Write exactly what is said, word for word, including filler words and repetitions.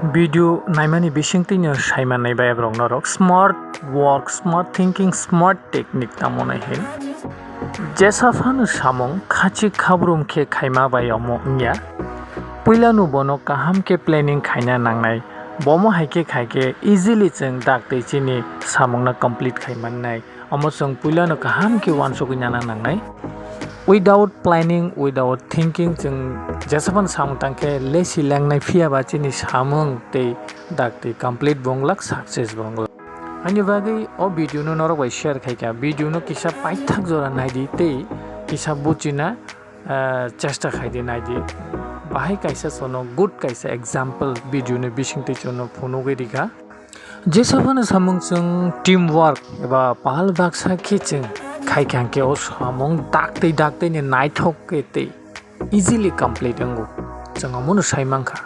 Video naimani bisingtwino saimannai bai borok norok smart work, smart thinking, smart technique tamo nai hin. Jesa phano samung khachik khabrum khe khaima bai omo wngya. Puilano bono kaham khe planning khaina nangnai. Bomo hai khe khai khe easily chwng daktwi chini samungno complete khai mannai. Omo chwng puilano kaham khe uansugwi nana nangnai. Without planning, without thinking, chwng jesa phano samung tang khe lesi lengnai, phiya ba chini samung tei daktwi complete bo wng glak, success bo wng glak. Ani bagwi o video no norok bai share khai kha. Video no kisa paithak jora nai di tei kisa buchina, ah, chesta khai di, nai di. Bahai kaisa chono good kaisa example video ni bisingtwi chono phunugwi rikha. Jesa phano samung chwng team work eba pal baksa khe chwng khai kha hwnkhe o samung daktwi daktwi ni naithok khe tei easily complete wngo. Chwng omono sai mankha.